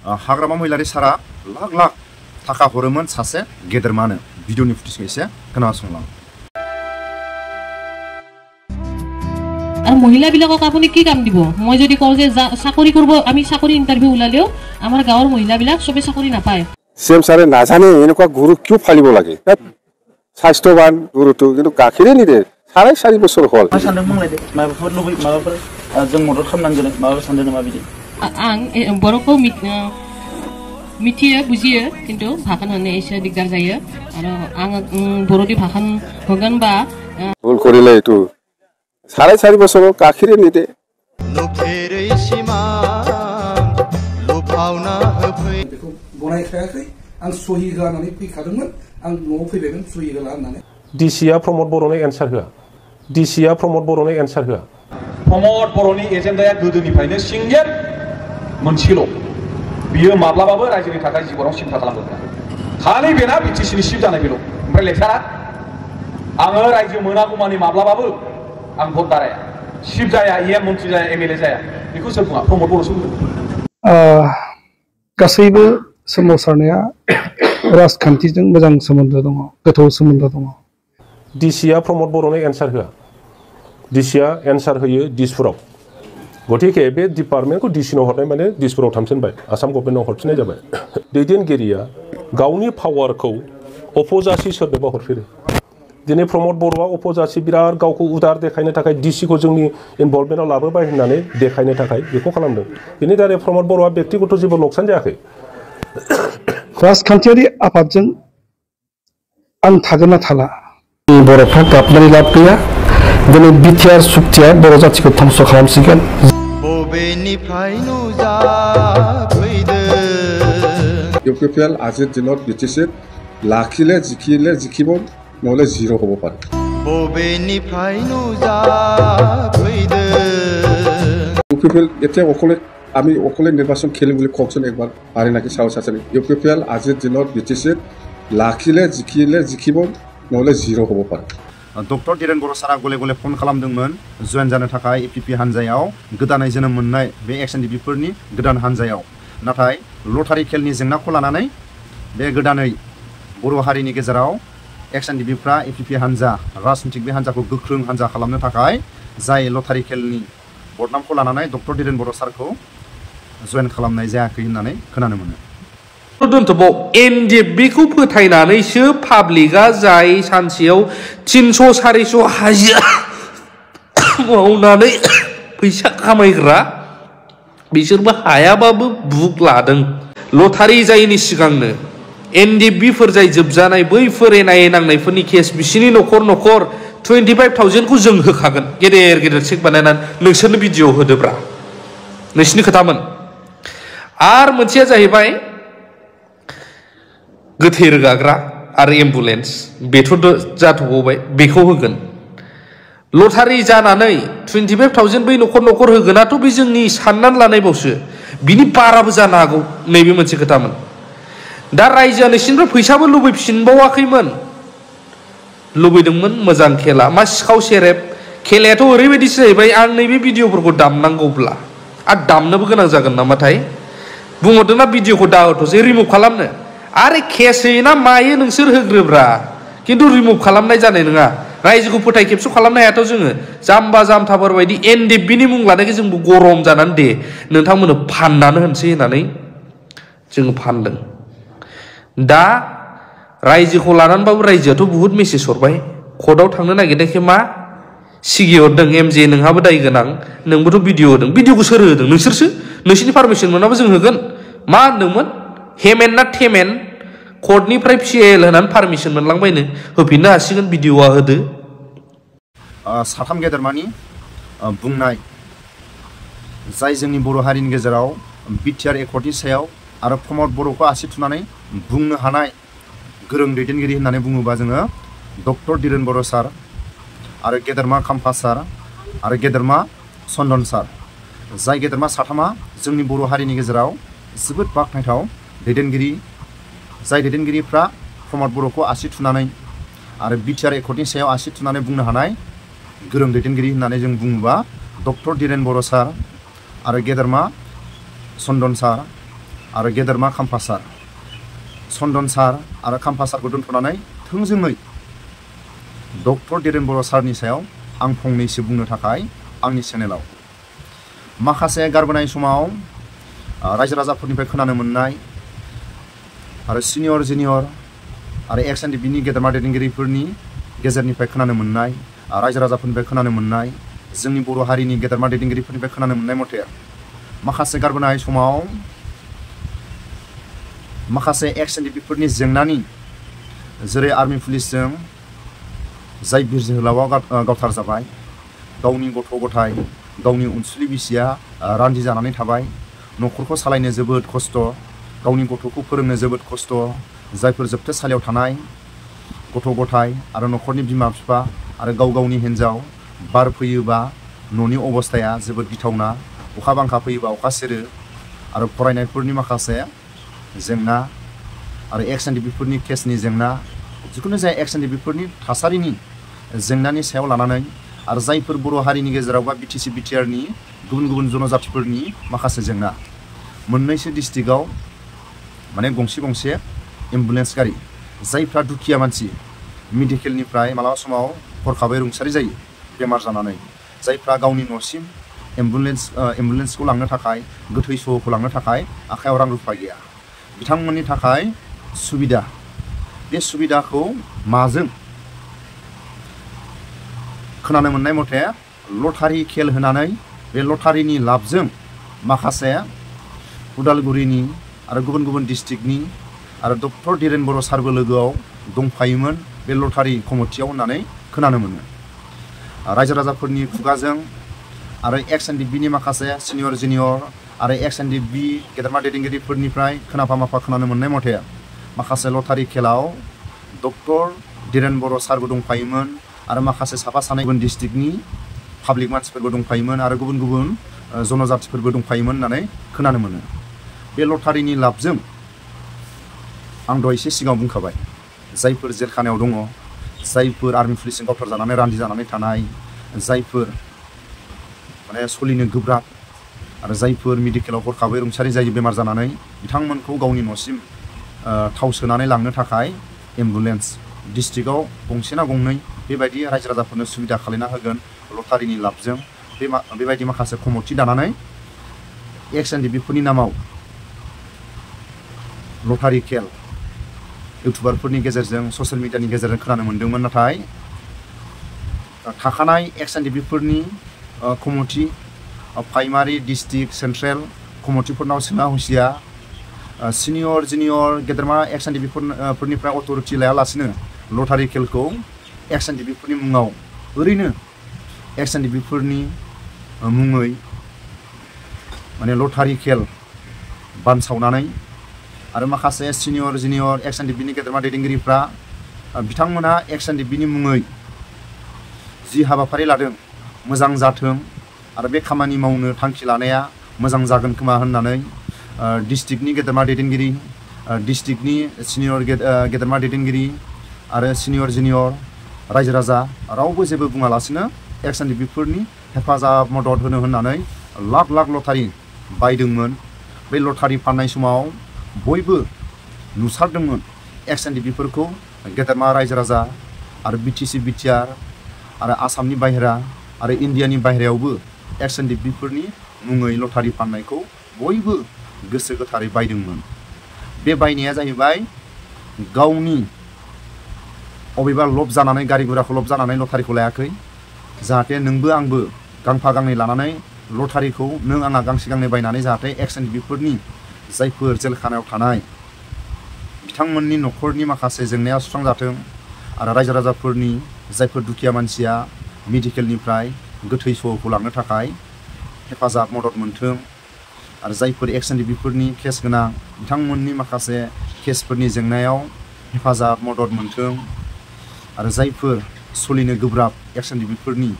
हाग्रामा महिलारि सारा लाख लाख थाखा हरोमोन सासे गेदेरमानो भिडिअनि फुटेजखौ एसे खोनासंलां। আর মহিলাবিলাকক আপুনি কি কাম দিব? মই যদি কওঁ যে চাকৰি কৰিব, আমি চাকৰি ইন্টাৰভিউ ওলালেও আমাৰ গাঁৱৰ মহিলাবিলাক সবে চাকৰি নাপায়। চিএম ছাৰে নাজানে এনেকুৱা গৰু কিয় ফালিব লাগে। স্বাস্থ্যৱান গৰুটো কিন্তু গাখীৰে নিদিয়ে। 4.5 বছৰ হ'ল। सानदों बुंलायदो माबाफोर माबाफोर जों मदद खालामनांगोन माबा सानदों नामा बिदि? आं बर'खौ मिथियो बुजियो किन्तु भाषण होनो एसे दिगदार जायो आरो आं बर'नि भाषण होगोन बा भुल करिले एतु 4.5 বছৰ গাখীৰে নিদিয়ে। लुफेरै सिमा लुफावना होफै बेखौ गनायखायाखै। आं सहि होनानै फैखादोंमोन। आं न'आव फैबायमोन सहि होला होननानै। डिसिआ प्रमद बर'नो एन्सार होआ। डिसिआ प्रमद बर'नो एन्सार होआ। प्रमद बर'नि एजेन्डाया गोदोनिफ्रायनो सिंगेल मोनसेल'। बियो माब्लाबाबो रायजोनि थाखाय जिबनाव सिन्था खालामगोन। खालि बेना बिटिसिनि सिफ जानाय बेल'। ओमफ्राय लेक्सारा आङो रायजो मोनागौमानि माब्लाबाबो आं भट दाराया। सिफ जाया, इएम मन्त्रि जाया, एमएलए जाया। बेखौ सोर बुङा? प्रमद बर'सो बुङो। गासैबो सोमावसारनाया राजखान्थिजों मोजां सोमोन्दो दङ, गोथौ सोमोन्दो दङ। डिसिआ प्रमद बर'नो एन्सार होआ। डिसिआ एन्सार होयो दिसपुराव। गतिके बे डिपार्टमेन्टखौ डिसिनाव हरनाय माने दिसपुराव थांफिनबाय, आसाम गभर्नमेन्टआव हरफिननाय जाबाय। दैदेनगिरिया गावनि पावारखौ अपोजासि सोरनोबा हरफिनो। दिनै प्रमद बर'आ अपोजासि बिराद गावखौ उदार देखायनो थाखाय डिसिखौ जोंनि इनभल्भमेन्टआव लाबोबाय होननानै देखायनो थाखाय बेखौ खालामदों। बेनि दारै प्रमद बर'आ बेक्तिगत जेबो लकसान जायाखै। राजखान्थियारि आफादजों आं थागोन ना थाला बर'फ्रा गाबनानै लाब गैया। दिनै बिटिआर सुक्तिया बर' जाथिखौ धंस खालामसिगोन। बबेनिफ्राय नुजाफैदों इउपिपिएल आजिर दिনত बिटिसि लाखिले जिखिब নহলে জিৰ' হ'ব পাৰে। बबेनिफ्राय नुजाफैदों ইউপিপিএল এতিয়া আমি অকলে নিৰ্বাচন খেলিম বুলি কওকচোন একবাৰ পাৰি নাকি সাহস আছে। ইউপিপিএল আজিৰ দিনত বিটিসি লাখিলে জিখিব নহলে জিৰ' হ'ব পাৰে। डक्टर धीरेन बर' सारा गले गले फन खालामदोंमोन जयेन जानो थाखाय एपिपि हानजायाव गोदानै जोनोम मोननाय बे एक्सएनडिपिफोरनि गोदान हानजायाव। नाथाय लटारि खेलनि जेंनाखौ लानानै बे गोदानै बर' हारिनि गेजेराव एक्सएनडिपिफ्रा एपिपि हानजा राजनीतिक बे हानजाखौ गोख्रों हानजा खालामनो थाखाय जाय लटारि खेलनि बदनामखौ लानानै डक्टर धीरेन बर' सारखौ जयेन खालामनाय जायाखै होननानै खोनानो मोनो। दोनथ'बाव एनडिएफबिखौ फोथायनानैसो पाब्लिकआ जाय सानसेयाव 300-400 हाजिरा मावनानै फैसा खामायग्रा बिसोरबो हायाबाबो बुक लादों। लटारि जायैनि सिगांनो एनडिएफबिफोर जाय जोबजानाय बैफोर एनआइए नांनायफोरनि केस बिसिनि न'खर 25,000खौ जों होखागोन गेदेर गेदेर चेक बानायनानै नोंसोरनो भिडिअ होदोब्रा नोंसिनि खोथामोन। आरो मोनसेया जाहैबाय गोथै रोगाग्रा आरो एम्बुलेन्स बेथ' जाथ'बाय बेखौ होगोन। लटारि जानानै 25,000 बै न'खर होगोनाथ' बे जोंनि साननानै लानायबावसो बिनि बाराबो जानो हागौ नैबे मोनसे खोथामोन। दा रायजोआ नोंसिनिफ्राय फैसाबो लुबैफिनबावाखैमोन। लुबैदोंमोन मोजां खेला मा सिखाव सेरेब खेलायाथ' ओरैबायदिसो जाहैबाय। आं नैबे भिडिअफोरखौ दामनांगौब्ला आरो दामनोबो गोनां जागोन नामाथाय बुंहरदोंना भिडिअखौ दाहरथ'सै रिमुभ खालामनो। आरे केस होयोना मायो नोंसोर होग्रोब्रा खिन्थु रिमुभ खालामनाय जानाय नङा। रायजोखौ फोथाय खेबस' खालामनो हायाथ' जोङो जाम्बा जाम्थाफोर बायदि एनडिएफबिनि मुं लानायखौ जोंबो गरम जानानै दे नोंथांमोननो फाननानै होनसै होननानै जोङो फानदों। दा रायजोखौ लानानैबाबो रायजोआथ' बुहुत मेसेज हरबाय कर्टआव थांनो नागिरनायखाय मा सिगि हरदों एमजे नोंहाबो दाय गोनां नोंबोथ' भिडिअ होदों। भिडिअखौ सोर होदों? नोंसोरसो। नोंसिनि पारमिसन मोनाबो जों होगोन। मा होनदोंमोन हेमेन ना थेमेन कर्टनिफ्राय पिएल होनानै पारमिसन मोनलांबायनो होफिननो हासिगोन भिडिअआ होदो। साथाम गेदेरमानि बुंनाय जाय जोंनि बर' हारिनि गेजेराव बिटिआर एकर्डनि सायाव आरो प्रमद बर'खौ आसि थुनानै बुंनो हानाय गोरों दैदेनगिरि होननानै बुङोबा जोङो डक्टर धीरेन बर' सार आरो गेदेरमा खाम्फा सार आरो गेदेरमा चन्दन सार। जाय गेदेरमा साथामा जोंनि बर' हारिनि गेजेराव जोबोद बाख्नायथाव दैदेनगिरि। जाय दैदेनगिरिफ्रा प्रमद बर'खौ आसि थुनानै आरो बिटिआर एकर्डनि सायाव आसि थुनानै बुंनो हानाय गोरों दैदेनगिरि होननानै जों बुङोबा डक्टर धीरेन बर' सार आरो गेदेरमा चन्दन सार आरो गेदेरमा खाम्फा सार चन्दन सार आरो खाम्फा सारखौ दोनथ'नानै थोंजोङै डक्टर धीरेन बर' सारनि सायाव आं फंनैसो बुंनो थाखाय आंनि चेनेलाव माखासे गारबोनाय समाव रायजो राजाफोरनिफ्राय खोनानो मोननाय आरो सिनियर जुनियर आरो एक्स एन डि बिनि गेदेरमा दैदेनगिरिफोरनि गेजेरनिफ्राय खोनानो मोननाय रायजो राजाफोरनिफ्राय खोनानो मोननाय जोंनि बर' हारिनि गेदेरमा दैदेनगिरिफोरनिफ्राय खोनानो मोननाय मथे माखासे गारबोनाय समाव माखासे एक्स एन डि बिफोरनि जेंनानि जेरै आर्मि पुलिसजों जाय बिर जोहोलावा गावथार जाबाय गावनि गथ' गथाय गावनि अनसुलि बिसिया रान्दि जानानै थाबाय न'खरखौ सालायनो जोबोद खस्थ' गावनि गथ'खौ फोरोंनो जोबोद खस्थ' जायफोर जोबथेसालियाव थानाय गथ' गथाय आरो न'खरनि बिमा बिफा आरो गाव गावनि हिन्जाव बार फैयोबा न'नि अबस्थाया जोबोद गिथावना अखा बांखा फैयोबा अखा सेरो आरो फरायनायफोरनि माखासे जेंना आरो एक्स एन डि बिफोरनि केसनि जेंना जिखुनु जाया एक्स एन डि बिफोरनि थासारिनि जेंनानि सायाव लानानै आरो जायफोर बर' हारिनि गेजेराव बा बिटिसि बिटिआरनि गुबुन गुबुन जनजातिफोरनि माखासे जेंना मोननैसो डिस्ट्रिक्टआव माने गंसे गंसे एम्बुलेन्स गारि जायफ्रा दुखिया मानसि मेडिकेलनिफ्राय मालाबा समाव हरखाबै रुंसारि जायो बेमार जानानै जायफ्रा गावनि न'सिम एम्बुलेन्सखौ लांनो थाखाय गोथै सहखौ लांनो थाखाय आखायाव रां रुफा गैया बिथांमोननि थाखाय सुबिदा बे सुबिदाखौ माजों खोनानो मोननाय मथे लटारि खेल होनानै बे लटारिनि लाबजों माखासे उदालगुरिनि आरो गुबुन गुबुन डिस्ट्रिक्टनि आरो डक्टर धीरेन बर' सारबो लोगोआव दंफायोमोन बे लटारि कमिटियाव होननानै खोनानो मोनो रायजो राजाफोरनि खुगाजों आरो एक्स एन डि बिनि माखासे सिनियर जुनियर आरो एक्स एन डि बि गेदेरमा दैदेनगिरिफोरनिफ्राय खोनाफा माफा खोनानो मोननाय मथे माखासे लटारि खेलाव डक्टर धीरेन बर' सारबो दंफायोमोन आरो माखासे साफा सानै गुबुन डिस्ट्रिक्टनि पाब्लिक मानसिफोरबो दंफायोमोन आरो गुबुन गुबुन जनजातिफोरबो दंफायोमोन होननानै खोनानो मोनो बे लटारिनि लाबजों आं दहाय एसे सिगाङाव बुंखाबाय जायफोर जेलखानायाव दङ जायफोर आर्मि पुलिसजों गावथार जानानै रान्दि जानानै थानाय जायफोर माने सोलिनो गोब्राब आरो जायफोर मेडिकेलाव हरखाबै रुंसारि जायो बेमार जानानै बिथांमोनखौ गावनि न'सिम थाव सोनानै लांनो थाखाय एम्बुलेन्स डिस्ट्रिक्टआव गंसे ना गंनै बेबायदि रायजो राजाफोरनो सुबिदा खालामना होगोन लटारिनि लाबजों बेबायदि माखासे कमिटि दानानै एक्स एन डि बिफोरनि नामाव लटारि खेल इउटुबारफोरनि गेजेरजों ससियेल मिडियानि गेजेरजों खोनानो मोन्दोंमोन नाथाय थाखानाय एक्स एन डि बिफोरनि कमिटि प्राइमारि डिस्ट्रिक्ट सेन्ट्रेल कमिटिफोरनाव सोंना हुसिया सिनियर जुनियर गेदेरमा एक्स एन डि बिफोरनिफ्राय अथ'रिटि लायालासिनो लटारि खेलखौ एक्स एन डि बिफोरनि मुङाव ओरैनो एक्स एन डि बिफोरनि मुङै माने लटारि खेल बानसावनानै आरो माखासे सिनियर जुनियर एक्स एन डि बिनि गेदेरमा दैदेनगिरिफ्रा बिथांमोना एक्स एन डि बिनि मुङै जि हाबाफारि लादों मोजां जाथों आरो बे खामानि मावनो थांखि लानाया मोजां जागोन खोमा होननानै डिस्ट्रिक्टनि गेदेरमा दैदेनगिरि डिस्ट्रिक्टनि सिनियर गेदेरमा दैदेनगिरि आरो सिनियर जुनियर रायजो राजा रावबो जेबो बुङालासिनो एक्स एन डि बिफोरनि हेफाजाब मदद होनो होननानै लाख लाख लटारि बायदोंमोन बे लटारि फाननाय समाव बयबो नुसारदोंमोन एक्स एन डि बिफोरखौ गेदेरमा रायजो राजा आरो बिटिसि बिटिआर आरो आसामनि बाहेरा आरो इन्डियानि बाहेरायावबो एक्स एन डि बिफोरनि मुङै लटारि फाननायखौ बयबो गोसो गोथारै बायदोंमोन बे बायनाया जाहैबाय गावनि अबेबा लब जानानै गारि गुराखौ लब जानानै लटारिखौ लायाखै जाहाथे नोंबो आंबो गांफा गांनै लानानै लटारिखौ नों आंहा गांसे गांनै बायनानै जाहाथे एक्स एन डि बिफोरनि जायफोर जेलखानायाव थानाय बिथांमोननि न'खरनि माखासे जेंनाया सुस्रांजाथों आरो रायजो राजाफोरनि जायफोर दुखिया मानसिया मेडिकेलनिफ्राय गोथै सहखौ लांनो थाखाय हेफाजाब मदद मोनथों आरो जायफोर एक्स एन डि बिफोरनि केस गोनां बिथांमोननि माखासे केसफोरनि जेंनायाव हेफाजाब मदद मोनथों आरो जायफोर सोलिनो गोब्राब एक्स एन डि बिफोरनि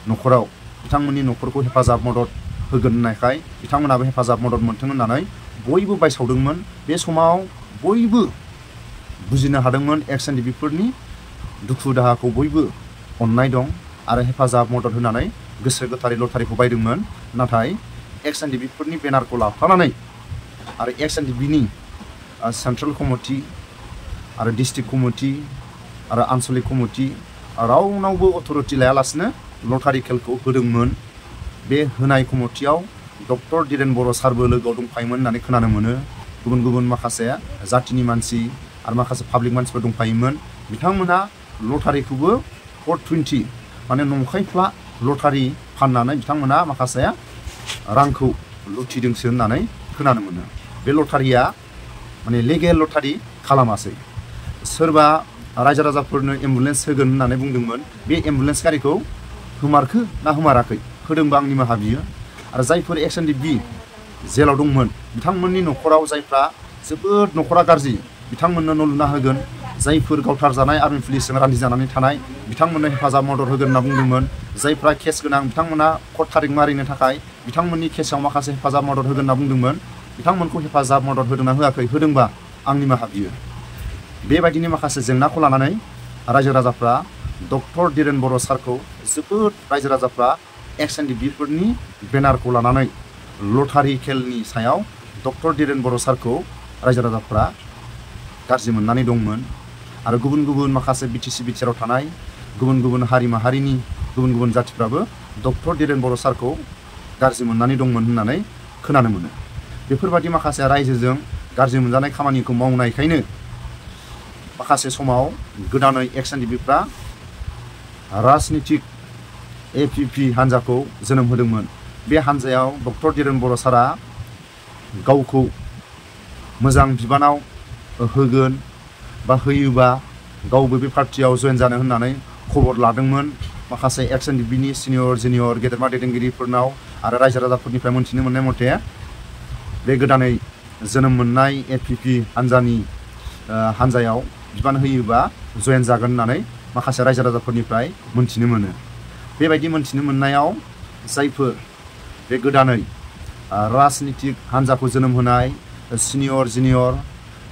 न'खराव बिथांमोननि न'खरखौ हेफाजाब मदद होगोन होननायखाय बिथांमोनाबो हेफाजाब मदद मोनथों होननानै बयबो बायसावदोंमोन बे समाव बयबो बुजिनो हादोंमोन एक्स एन डि बिफोरनि दुखु दाहाखौ बयबो अननाय दं आरो हेफाजाब मदद होनानै गोसो गोथारै लटारिखौ बायदोंमोन नाथाय एक्स एन डि बिफोरनि बेनारखौ लाफानानै आरो XNDP-नि सेन्ट्रेल कमिटि आरो डिस्ट्रिक्ट कमिटि आरो आन्सलिक कमिटि रावनावबो अथरिटि लायालासिनो लटारि खेलखौ होदोंमोन। बे होनाय कमिटियाव डक्टर धीरेन बर' सारबो लोगोआव दंफायोमोन होननानै खोनानो मोनो। गुबुन गुबुन माखासे जातिनि मानसि आरो माखासे पाब्लिक मानसिफोर दंफायोमोन। बिथांमोना लटारिखौबो 420 माने नंखायफ्ला लटारि फाननानै बिथांमोना माखासे रांखौ लुथिदोंसो होननानै खोनानो मोनो। बे लटारिया माने लिगेल लटारि खालामासै। सोरबा रायजो राजाफोरनो एम्बुलेन्स होगोन होननानै बुंदोंमोन। बे एम्बुलेन्स गारिखौ होमारखो ना होमाराखै होदोंबा आं निमाहा बियो। आरो जायफोर XNDP जेलाव दंमोन बिथांमोननि न'खराव जायफ्रा जोबोद न'खरा गाज्रि बिथांमोननो न' लुना होगोन। जायफोर गावथार जानाय आर्मि पुलिसजों रान्दि जानानै थानाय बिथांमोननो हेफाजाब मदद होगोन होनना बुंदोंमोन। जायफ्रा केस गोनां बिथांमोना कर्ट थारिख मारिनो थाखाय बिथांमोननि केसआव माखासे हेफाजाब मदद होगोन होनना बुंदोंमोन। बिथांमोनखौ हेफाजाब मदद होदोंना होआखै होदोंबा आं निमाहा बियो। बेबायदिनो माखासे जेंनाखौ लानानै रायजो राजाफ्रा डक्टर धीरेन बर' सारखौ जोबोद रायजो राजाफ्रा XNDP-फोरनि बेनारखौ लानानै लटारि खेलनि सायाव डक्टर धीरेन बर' सारखौ रायजो राजाफ्रा गाज्रि मोननानै दंमोन। आरो गुबुन गुबुन माखासे BTC बिटिआराव थानाय गुबुन गुबुन हारि माहारिनि गुबुन गुबुन जातिफ्राबो डक्टर धीरेन बर' सारखौ गाज्रि मोननानै दंमोन होननानै खोनानो मोनो। बेफोरबायदि माखासे रायजोजों गाज्रि मोनजानाय खामानिखौ मावनायखायनो माखासे समाव गोदानै XNDP-फ्रा राजनितिक APP हान्जाखौ जोनोम होदोंमोन। बे हान्जायाव डक्टर धीरेन बर' सारा गावखौ मोजां बिबानाव होगोन बा होयोबा गावबो बे पार्टियाव जयेन जानो होननानै खबर लादोंमोन। माखासे XNDP-नि सिनियर जुनियर गेदेरमा दैदेनगिरिफोरनाव आरो रायजो राजाफोरनिफ्राय मोनथिनो मोननाय मथे बे गोदानै जोनोम मोननाय APP हान्जायाव बिबान होयोबा जयेन जागोन होननानै माखासे रायजो राजाफोरनिफ्राय मोनथिनो मोनो। बेबायदि मोनथिनो मोननायाव जायफोर बे गोदानै राजनितिक हान्जाखौ जोनोम होनाय सिनियर जुनियर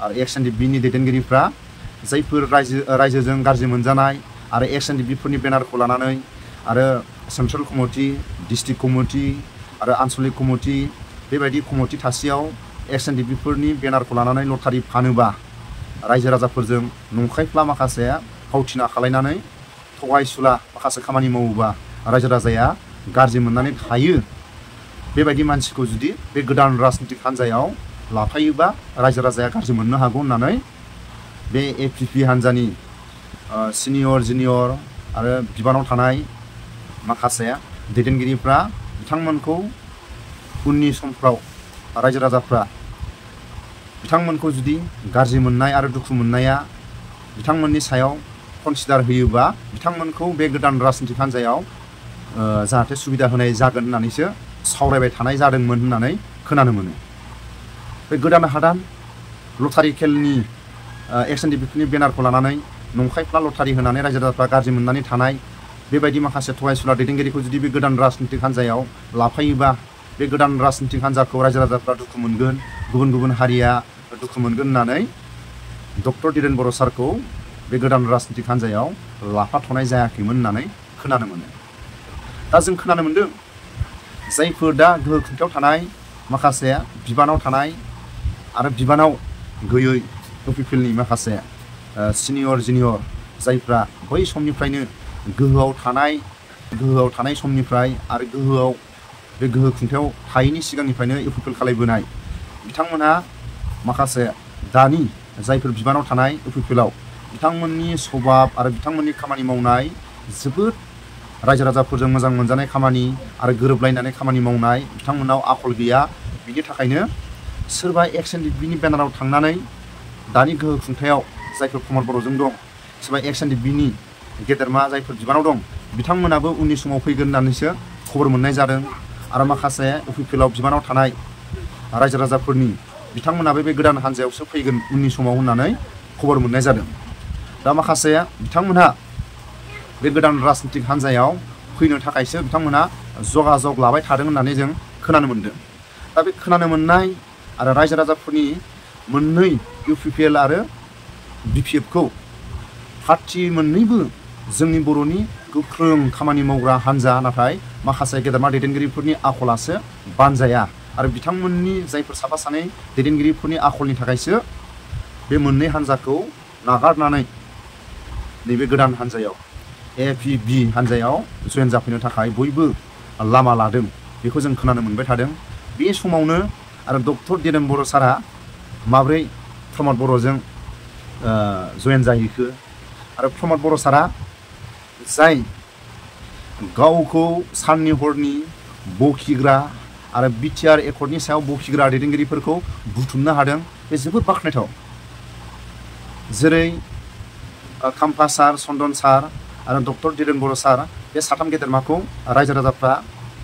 आरो XNDP-नि दैदेनगिरिफ्रा जायफोर रायजोजों गाज्रि मोनजानाय आरो XNDP-फोरनि बेनारखौ लानानै आरो सेन्ट्रेल कमिटि डिस्ट्रिक्ट कमिटि आरो आन्सलिक कमिटि बेबायदि कमिटि थासेयाव XNDP-फोरनि बेनारखौ लानानै लटारि फानोबा रायजो राजाफोरजों नंखायफ्ला माखासे फावथिना खालायनानै थगायसुला माखासे खामानि मावोबा रायजो राजाया गाज्रि मोननानै थायो। बेबायदि मानसिखौ जुदि बे गोदान राजनितिक हान्जायाव लाफायोबा रायजो राजाया गाज्रि मोननो हागौ होननानै बे APP हान्जानि सिनियर जुनियर आरो बिबानाव थानाय माखासे दैदेनगिरिफ्रा बिथांमोनखौ उननि समफ्राव रायजो राजाफ्रा बिथांमोनखौ जुदि गाज्रि मोननाय आरो दुखु मोननाया बिथांमोननि सायाव कनसिडार होयोबा बिथांमोनखौ बे गोदान राजनितिक हान्जायाव जाहाथे सुबिदा होनाय जागोन होननानैसो सावरायबाय थानाय जादोंमोन होननानै खोनानो मोनो। बे गोदान हादान लटारि खेलनि XNDP-फोरनि बेनारखौ लानानै नंखायफ्ला लटारि होनानै रायजो राजाफ्रा गाज्रि मोननानै थानाय बेबायदि माखासे थगायसुला दैदेनगिरिखौ जुदि बे गोदान राजनितिक हान्जायाव लाफायोबा बे गोदान राजनितिक हान्जाखौ रायजो राजाफ्रा दुखु मोनगोन, गुबुन गुबुन हारिया दुखु मोनगोन होननानै डक्टर धीरेन बर' सारखौ बे गोदान राजनितिक हान्जायाव लाफाथ'नाय जायाखैमोन होननानै खोनानो मोनो। दा जों खोनानो मोनदों जायफोर दा गोहो खुंथायाव थानाय माखासे बिबानाव थानाय आरो बिबानाव गैयै UPPनि माखासे सिनियर जुनियर जायफ्रा बै समनिफ्रायनो गोहोआव थानाय समनिफ्राय आरो बे गोहो खुंथायाव थायैनि सिगांनिफ्रायनो UPP खालायबोनाय बिथांमोनहा माखासे दानि जायफोर बिबानाव थानाय UPPआव बिथांमोननि सभाब आरो बिथांमोननि खामानि मावनाय जोबोद रायजो राजाफोरजों मोजां मोनजानाय खामानि आरो गोरोबलायनानै खामानि मावनाय बिथांमोनाव आखल गैया। बिनि थाखायनो सोरबा XNDP-नि बेनाराव थांनानै दानि गोहो खुंथायाव जायफोर प्रमद बर'जों दं सोरबा XNDP-नि गेदेरमा जायफोर बिबानाव दं बिथांमोनाबो उननि समाव फैगोन होननानैसो खबर मोननाय जादों। आरो माखासे UPPआव बिबानाव थानाय रायजो राजाफोरनि बिथांमोनाबो बे गोदान हान्जायावसो फैगोन उननि समाव होननानै खबर मोननाय जादों। दा माखासे बिथांमोनहा बे गोदान राजनितिक हान्जायाव फैनो थाखायसो बिथांमोना जगाजग लाबाय थादों होननानै जों खोनानो मोनदों। दा बे खोनानो मोननाय आरो रायजो राजाफोरनि मोननै UPPL आरो BPF-खौ पार्टि मोननैबो जोंनि बर'नि गोख्रों खामानि मावग्रा हान्जा, नाथाय माखासे गेदेरमा दैदेनगिरिफोरनि आखलासो बानजाया आरो बिथांमोननि जायफोर साफा सानै दैदेनगिरिफोरनि आखलनि थाखायसो बे मोननै हान्जाखौ नागारनानै नैबे गोदान हान्जायाव AFP-B हान्जायाव जयेन जाफैनो थाखाय बयबो लामा लादों बेखौ जों खोनानो मोनबाय थादों। बे समावनो आरो डक्टर दिरेन बर' सारा माब्रै प्रमद बर'जों जयेन जाहैखो आरो प्रमद बर' सारा जाय गावखौ साननि हरनि बखिग्रा आरो बिटिआर एकर्डनि सायाव बखिग्रा दैदेनगिरिफोरखौ बुथुमनो हादों बे जोबोद बाख्नायथाव। जेरै खाम्फा सार, चन्दन सार आरो डक्टर दिरेन बर' सार बे साथाम गेदेरमाखौ रायजो राजाफ्रा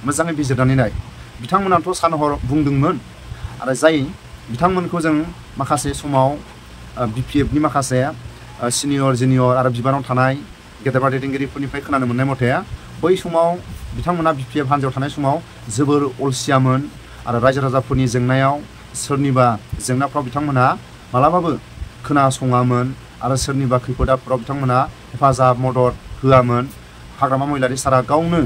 मोजाङै बिजिरनानै नाय। बिथांमोनाथ' सान हर बुंदोंमोन आरो जाय बिथांमोनखौ जों माखासे समाव BPF नि माखासे सिनियर जुनियर आरो बिबानाव थानाय गेदेरमा दैदेनगिरिफोरनिफ्राय खोनानो मोननाय मथे बै समाव बिथांमोना BPF हान्जायाव थानाय समाव जोबोर अलसियामोन आरो रायजो राजाफोरनि जेंनायाव सोरनिबा जेंनाफ्राव बिथांमोना मालाबाबो खोनासङामोन आरो सोरनिबा खैफोद आफोदाव बिथांमोना हेफाजाब मदद होआमोन। हाग्रामा महिलारि सारा गावनो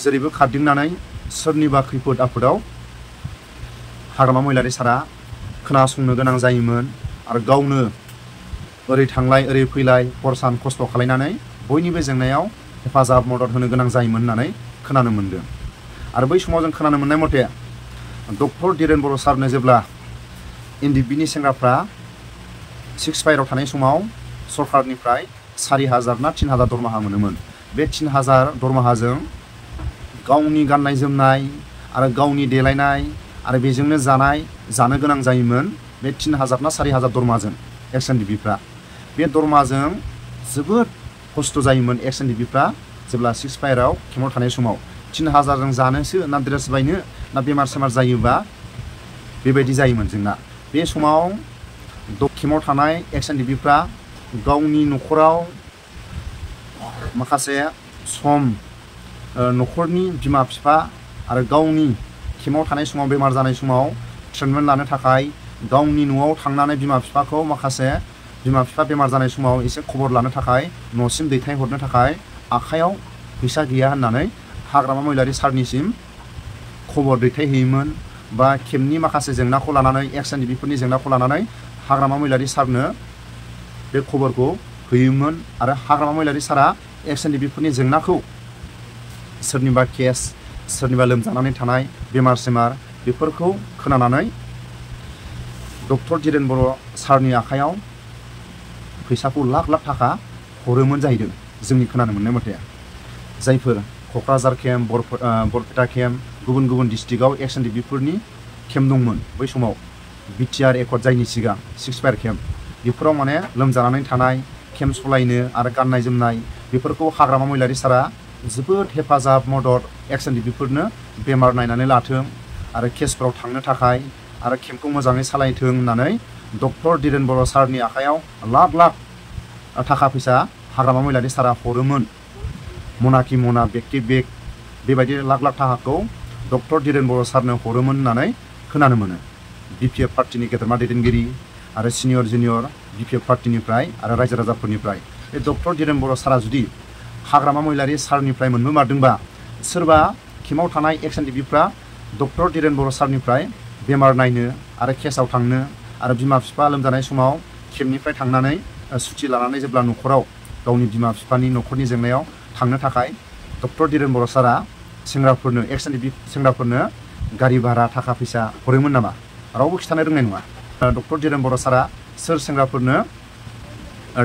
जेरैबो खारदिंनानै सोरनिबा खैफोद आफोदाव हाग्रामा महिलारि सारा खोनासंनो गोनां जायोमोन आरो गावनो ओरै थांलाय ओरै फैलाय हर सान खस्थ' खालायनानै बयनिबो जेंनायाव हेफाजाब मदद होनो गोनां जायोमोन होननानै खोनानो मोनदों। आरो बै समाव जों खोनानो मोननाय मथे डक्टर दिरेन बर' सारनो जेब्ला NDP-नि सेंग्राफ्रा 6 फाइराव थानाय समाव सरकारनिफ्राय 4000 ना 3000 दरमाहा मोनोमोन। बे 3000 दरमाहाजों गावनि गाननाय जोमनाय आरो गावनि देलायनाय आरो बेजोंनो जानो गोनां जायोमोन। बे 3000 ना 4000 दरमाहाजों ex-NDP-फ्रा बे दरमाहाजों जोबोद खस्थ' जायोमोन ex-NDP-फ्रा जेब्ला 6 फाइराव केम्पआव थानाय समाव 3000 जों जानोसो ना ड्रेस बायनो ना बेमार सेमार जायोबा बेबायदि जायोमोन जोंना। बे समाव केम्पआव थानाय ex-NDP-फ्रा गावनि न'खराव माखासे सम न'खरनि बिमा बिफा आरो गावनि केम्पआव थानाय समाव बेमार जानाय समाव ट्रिटमेन्ट लानो थाखाय गावनि न'आव थांनानै बिमा बिफाखौ माखासे बिमा बिफा बेमार जानाय समाव एसे खबर लानो थाखाय न'सिम दैथायहरनो थाखाय आखायाव फैसा गैया होननानै हाग्रामा महिलारि सारनिसिम खबर दैथायहैयोमोन बा केम्पनि माखासे जेंनाखौ लानानै ex-NDP-फोरनि जेंनाखौ लानानै हाग्रामा महिलारि सारनो बे खबरखौ होयोमोन आरो हाग्रामा महिलारि सारा ex-NDP-फोरनि जेंनाखौ सोरनिबा केस सोरनिबा लोमजानानै थानाय बेमार सेमार बेफोरखौ खोनानानै डक्टर दिरेन बर' सारनि आखायाव फैसाखौ लाख लाख थाखा हरोमोन जाहैदों जोंनि खोनानो मोननाय मथे। जायफोर क'क्राझार केम्प बरपेटा केम्प गुबुन गुबुन डिस्ट्रिक्टआव ex-NDP-फोरनि केम्प दंमोन बै समाव बिटिआर एकर्ड जायनि सिगां 6 फाइर केम्प बेफोराव माने लोमजानानै थानाय केम्प सलायनो आरो गाननाय जोमनाय बेफोरखौ हाग्रामा महिलारि सारा जोबोद हेफाजाब मदद ex-NDP-फोरनो बेमार नायनानै लाथों आरो केसफोराव थांनो थाखाय आरो केम्पखौ मोजाङै सालायथों होननानै डक्टर दिरेन बर' सारनि आखायाव लाख लाख थाखा फैसा हाग्रामा महिलारि सारा हरोमोन। मना कि मना बेग कि बेग बेबायदि लाख लाख थाखाखौ डक्टर दिरेन बर' सारनो हरोमोन होननानै खोनानो मोनो। BPF पार्टीनि गेदेरमा दैदेनगिरि आरो सिनियर जुनियर BPF पार्टीनिफ्राय आरो रायजो राजाफोरनिफ्राय बे डक्टर दिरेन बर' सारा जुदि हाग्रामा महिलारि सारनिफ्राय मोनबोमारदोंबा सोरबा केम्पआव थानाय ex-NDP-फ्रा डक्टर दिरेन बर' सारनिफ्राय बेमार नायनो आरो केसआव थांनो आरो बिमा बिफा लोमजानाय समाव केम्पनिफ्राय थांनानै सुथि लानानै जेब्ला न'खराव गावनि बिमा बिफानि न'खरनि जेंनायाव थांनो थाखाय डक्टर दिरेन बर' सारा सेंग्राफोरनो ex-NDP सेंग्राफोरनो गारि भारा थाखा फैसा हरोमोन नामा? रावबो खिथानो रोंनाय नङा। डक्टर दिरेन बर' सारा सोर सेंग्राफोरनो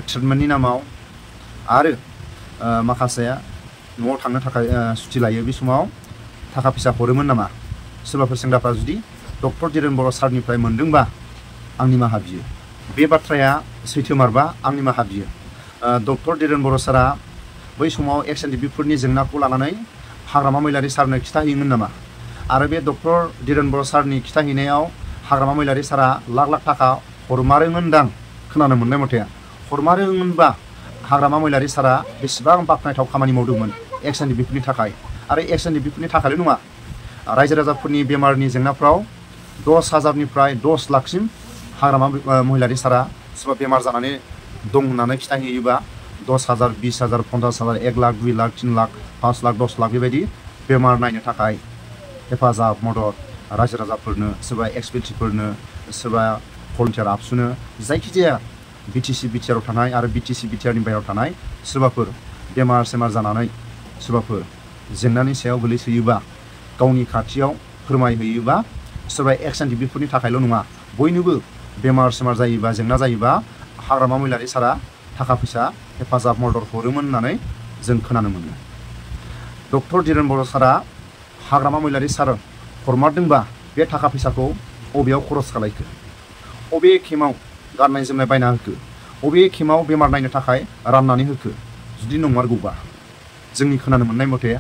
ट्रिटमेन्टनि नामाव आरो माखासे न'आव थांनो थाखाय सुथि लायो बे समाव थाखा फैसा हरोमोन नामा? सोरबाफोर सेंग्राफ्रा जुदि डक्टर दिरेन बर' सारनिफ्राय मोनदोंबा आंनि निमाहा बियो। बे बाथ्राया सैथोमारबा आंनि निमाहा बियो। डक्टर दिरेन बर' सारा बै समाव ex-NDP-फोरनि जेंनाखौ लानानै हाग्रामा महिलारि सारनो खिथाहैयोमोन नामा? आरो बे डक्टर दिरेन बर' सारनि खिथाहैनायाव हाग्रामा महिलारि सारा लाख लाख थाखा हरमारोमोनदां खोनानो मोननाय मथे। हरमारोमोनबा हाग्रामा महिलारि सारा बेसेबां बाख्नायथाव खामानि मावदोंमोन ex-NDP-फोरनि थाखाय आरो ex-NDP-फोरनि थाखायल' नङा रायजो राजाफोरनि बेमारनि जेंनाफ्राव 10,000निफ्राय 10 लाखसिम हाग्रामा महिलारि सारा सोरबा बेमार जानानै दं होननानै खिथाहैयोबा 10,000 20,000 50,000 1 लाख 2 लाख 3 लाख 5 लाख 10 लाख बेबायदि बेमार नायनो थाखाय हेफाजाब मदद रायजो राजाफोरनो सोरबा एक्सपेक्टिफोरनो सोरबा भलन्टियार आबसुनो जायखिजाया बिटिसि बिटिआराव थानाय आरो बिटिसि बिटिआरनि बाहेरायाव थानाय सोरबाफोर बेमार सेमार जानानै सोरबाफोर जेंनानि सायाव गोलैसोयोबा गावनि खाथियाव फोरमायहैयोबा सोरबा एक्सएनडिबिफोरनि थाखायल' नङा बयनोबो बेमार सेमार जायोबा जेंना जायोबा हाग्रामा महिलारि सारा थाखा फैसा हेफाजाब मदद हरोमोन होननानै जों खोनानो मोनो। डक्टर धीरेन बर' सारा हाग्रामा महिलारि सार हरमारदोंबा बे थाखा फैसाखौ बबेयाव खरस खालायखो, बबे खेमाव गाननाय जोमनाय बायना होखो, बबे खेमाव बेमार नायनो थाखाय राननानै होखो जुदि नंमारगौबा जोंनि खोनानो मोननाय मथे।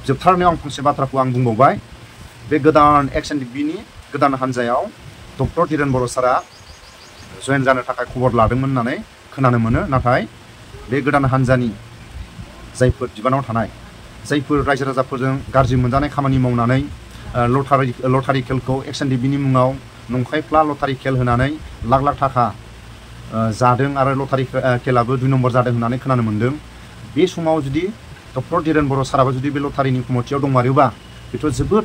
जोबथारनायाव आं फंसे बाथ्राखौ आं बुंबावबाय, बे गोदान एक्सएनडिबिनि गोदान हान्जायाव डक्टर धीरेन बर' सारा जयेन जानो थाखाय खबर लादोंमोन होननानै खोनानो मोनो। नाथाय बे गोदान हान्जानि जायफोर बिबानाव थानाय जायफोर रायजो राजाफोरजों गाज्रि मोनजानाय खामानि मावनानै लटारि खेलखौ एक्सएनडिबिनि मुङाव नंखायफ्ला लटारि खेल होनानै लाख लाख थाखा जादों आरो लटारि खेलाबो 2 नम्बर जादों होननानै खोनानो मोन्दों। बे समाव जुदि डक्टर धीरेन बर' साराबो जुदि बे लटारिनि कमिटियाव दंमारोबा बेथ' जोबोद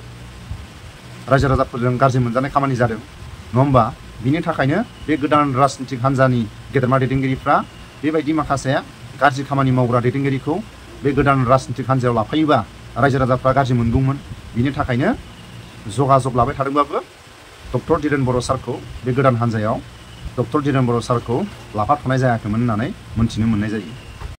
रायजो राजाफोरजों गाज्रि मोनजानाय खामानि जादों नङा होमबा? बिनि थाखायनो बे गोदान राजनितिक हान्जानि गेदेरमा दैदेनगिरिफ्रा बेबायदि माखासे गाज्रि खामानि मावग्रा दैदेनगिरिखौ बे गोदान राजनितिक हान्जायाव लाफायोबा रायजो राजाफ्रा गाज्रि मोनगौमोन। बिनि थाखायनो जगाजग लाबाय थादोंबाबो डक्टर धीरेन बर' सारखौ बे गोदान हान्जायाव डक्टर धीरेन बर' सारखौ लाफाथ'नाय जायाखैमोन होननानै मोनथिनो मोननाय जायो।